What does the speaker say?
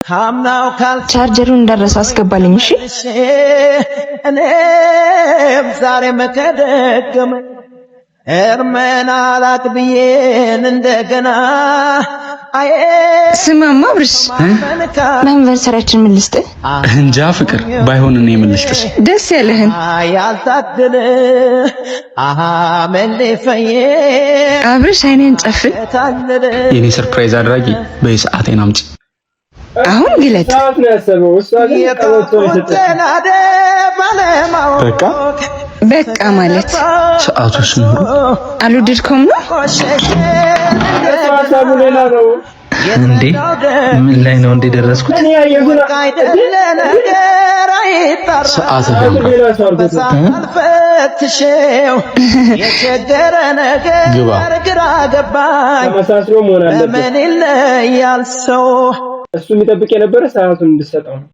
ቻርጀሩን እንዳረሰው አስገባልኝ። እሺ። እኔም ዛሬ መከደገመ እርመና አላቅ ብዬን እንደገና። ስማማ አብርሽ፣ በ anniversary ያችን ምን ልስጥህ? እንጃ ፍቅር፣ ባይሆን እኔ ምን ልስጥሽ? ደስ ያለህን። ያልታደለ መሌፈዬ። አብርሽ፣ አይኔን ጨፍን። የኔ surprise አድራጊ፣ በይ ሰዓቴን አምጪ። አሁን ግለጥ። ሰዓት ነው ያሰበው። እሷ ግን ቀበቶ ነው የሰጠችው። በቃ። በቃ ማለት? ሰዓቱ ስምሩ። አልወደድከውም ነው? እሱ ሀሳቡ ሌላ ነው። እንዴ፣ ምን ላይ ነው እንዴ ደረስኩት? እኔ ያየሁት ሰዓት ሌላ ሰው አድርጎት ነው። ፈትሼው የቸገረ ነገር ግባ። ግራ ገባኝ። ተመሳስሎ መሆን አለበት። በምን ይለያል ሰው? እሱ የሚጠብቅ የነበረ ሰዓቱን እንድሰጠው ነው።